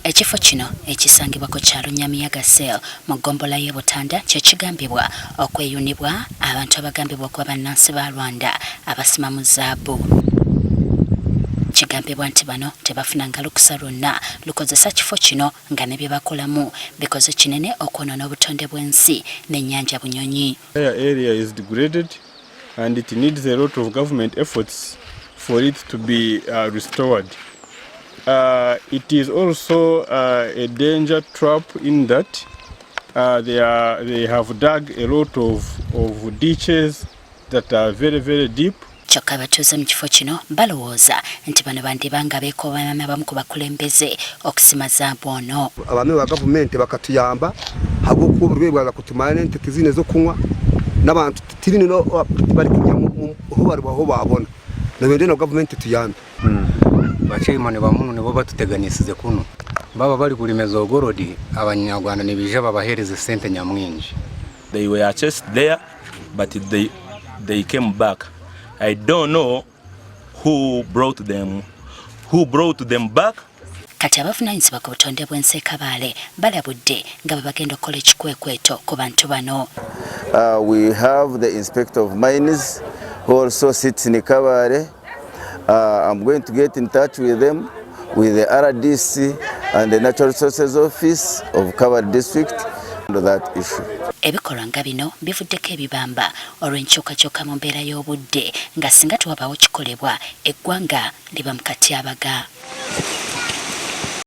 Ekifo kino ekisangibwa ku kyalo Nyamiyaga Cell mu ggombolola y'e Butanda kye kigambibwa okweyunibwa abantu abagambibwa okuba bannansi ba Rwanda abasimamu zaabu. Kigambibwa nti bano tebafunanga lukusa lwonna lukozesa kifo kino nga ne bye bakolamu bikoze kinene okwonoona obutonde bw'ensi n'ennyanja Bunyonyi. Area is degraded and it needs a lot of government efforts for it to be restored. It is also a danger trap in that they have dug a lot of ditches that are very, very deep. Kyokka abatuuze mu kifo kino balowooza nti bano bandiba nga beekobaana n'abamu ku bakulembeze okusima zaabu ono. Abaami ba gavumenti bakatuyamba habwokuba oburwaire bwaza kutumara n'ente tiziine z'okunywa n'abantu tibine bari kunya ahu bari ahu babona nibenda na gavumenti tuyambe. Bachairman bamuno nibo batuteganisize kuno. Baba bari kulima ezo gold, Abanyarwanda nibija babahereza sente nyamwingi. They were chased there, but they came back. I don't know who brought them back. Kati abavunaanyizibwa ku butonde bw'ensi e Kabaale balabudde nga bwe bagenda okukola ekikwekweto ku bantu bano. We have the inspector of mines who also sits in Kabale. I'm going to get in touch with them, with the RDC and the Natural Resources Office of Kabale District on that issue. Ebikolwa nga bino bivuddeko ebibamba olw'enkyukakyuka mu mbeera y'obudde, nga singa tewabaawo kikolebwa, eggwanga liba mu katyabaga.